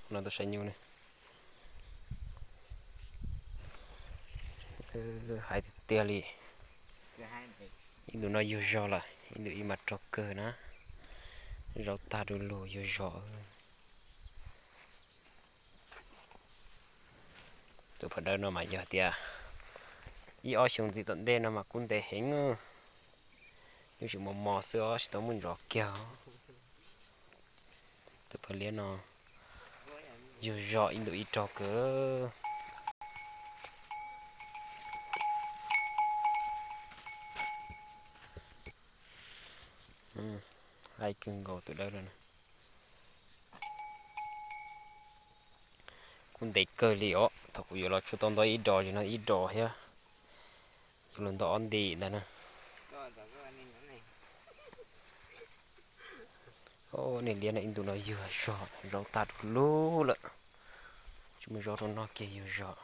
No tuaj saib nyuj ne. Hais tiag tiag li, ib ntus no yug zog lawm, ib ntus ib mas rog kawg na, zaub tag du lug yug zog. Tus phaj dawb no mas yog tias ib ob xyoo ntxiv tom ntej no mas kub ntev heev, yeej tseem mos mos xwb os, tsis tau muaj ntsos kiag. Tus phaj liab no yug zog ib ntus ib rog kawg. Aib kawg nkaus tus dawb no. Kub ntev kawg li os, thaum kuv yuav los tsuas tau nto ib dos li no ib dos thiab, yuav luag nto ob nti ntag na. Niag liab no ib ntus no yug zog, zaub tag du lug lawm, tsis muaj zaub rau noj kiag yug zog.